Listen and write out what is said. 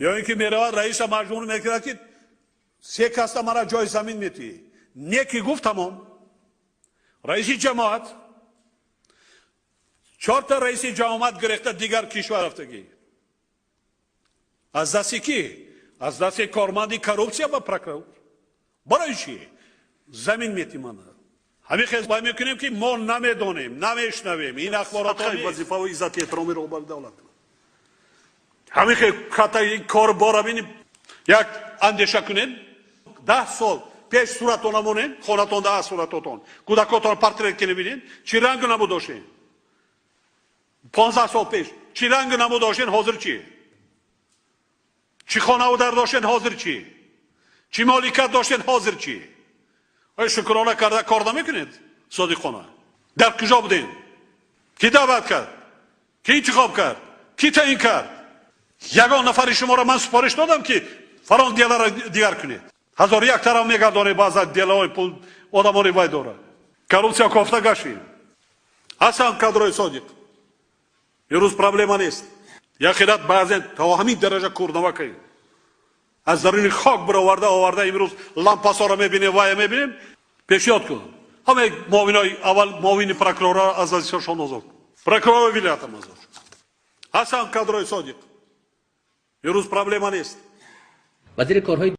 Ё ин ки меравад, раиса маҷбур мекунад, ки се каста мара ҷои замин метиҳӣ. Не ки гуфт, тамом. Раиси ҷамоат, чорта раиси ҷамоат гирехта, дигар кишвар рафтагӣ. Аз дасти кӣ? Аз дасти корманди коррупсия ба прокурор. Барои чӣ замин мети мана? Ҳамин хел вай мекунем, ки мо намедонем, намешнавем ин ахборотҳо. Вазифаву иззати эҳтироми роҳбари давлат, ҳамин хел ката кор бора бинем, як андеша кунем. 10 сол пеш суратона монем, хонатон да суратотон, кӯдакотон портрет кунем, бинем, чӣ рангу намуд доштем. 15 сол пеш чӣ рангу намуд доштем, ҳозир чӣ? Чӣ хонаву дар доштем, ҳозир чӣ? Чӣ моликат доштем, ҳозир чӣ? Ой, шукрона карда кор намекунед содиқона. Дар куҷо будем? Кӣ даъват кард? Кӣ интихоб кард? Кӣ таъин кард? Ягон нафари шуморо ман супориш додам, ки фалон дела ро дигар кунед? Ҳазору як тараф мегардонед, баъза дела ҳои пул одамони вай дорад. Коррупсия кофта гаштем. Ҳастанд кадрои содиқ, имрӯз проблема нест. Яхират баъзе то ҳамин дараҷа курнава кардем, аз даруни хок бироварда оварда. Имрӯз лампасоро мебинем, вая мебинем. Пешниҳод кун, ҳамаи муовинои аввал, муовини прокурора аз вазифашон озод, прокурори вилоятам озод. Ҳастанд кадрои содиқ, имрӯз проблема нест. Вазири корҳои